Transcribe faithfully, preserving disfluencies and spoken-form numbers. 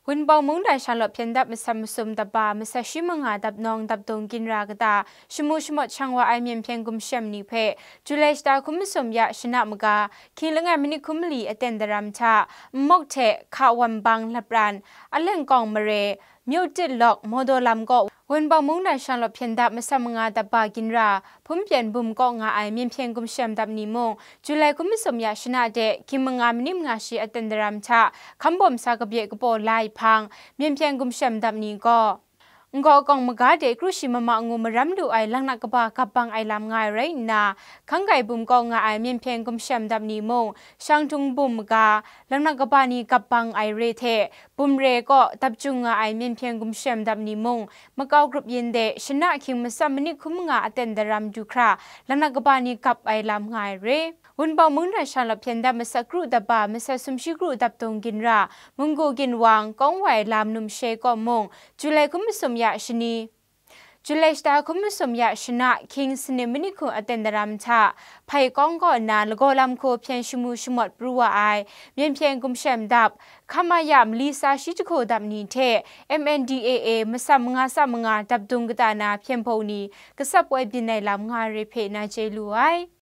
Wunpawng mungdan shanglawt hpyen dap masam masum dap ba, masat shi manga dap nawng dap dung ginra kata, shamu shamawt shang wa ai Myen hpyen gumshem ni hpe, July shata hkum masum ya shana maga, hkying langai manit hkum mali aten daram hta, nmawk hte hka wam bang lapran, aleng kawng mare, Myo Tit Lawk, Mawdaw lam kaw, Wunpawng mungdan shanglawt hpyen dap masam manga dap ba ginra, Hpun Pyen bum kaw nga ai Myen hpyen gumshem dap ni mung, July hkum masum ya shana de, hkying manga manit manga shi aten daram hta, hkambawm sa kabye kapaw lai hpang, Myen hpyen gumshem dap ni gaw, Nkaw Kawng maga de kru shi mama ngu maram lu ai laknak kaba gap bang ai lam nga ai rai nna, Hkanggai bum kaw nga ai Myen hpyen gumshem dap ni mung, Shangtung bum maga, laknak kaba ni gap bang ai re hte, bum re kaw dap jung nga ai Myen hpyen gumshem dap ni mung, Makau grup yin de, shana hkying masam manit hkum manga aten daram du hkra, laknak kaba ni gap ai lam nga ai re. Wunpawng mungdan shanglawt hpyen dap masat kru dap ba, masat sumshi kru dap dung ginra, Munggu ginwang, Kawng wai lam numshe kaw mung, July hkum masum ya shani, July shata hkum masum ya shana, hkying sanit manit hkum aten daram hta, Hpai Kawng kaw nna, lagaw lam hku hpyen shamu shamawt pru wa ai, Myen hpyen gumshem dap, hkam a ya mali sa shi jahku dap ni hte, M N D A A masam manga sa manga dap dung kata na hpyen hpaw ni, gasap woi byin ai lam nga ai re hpe na chye lu ai.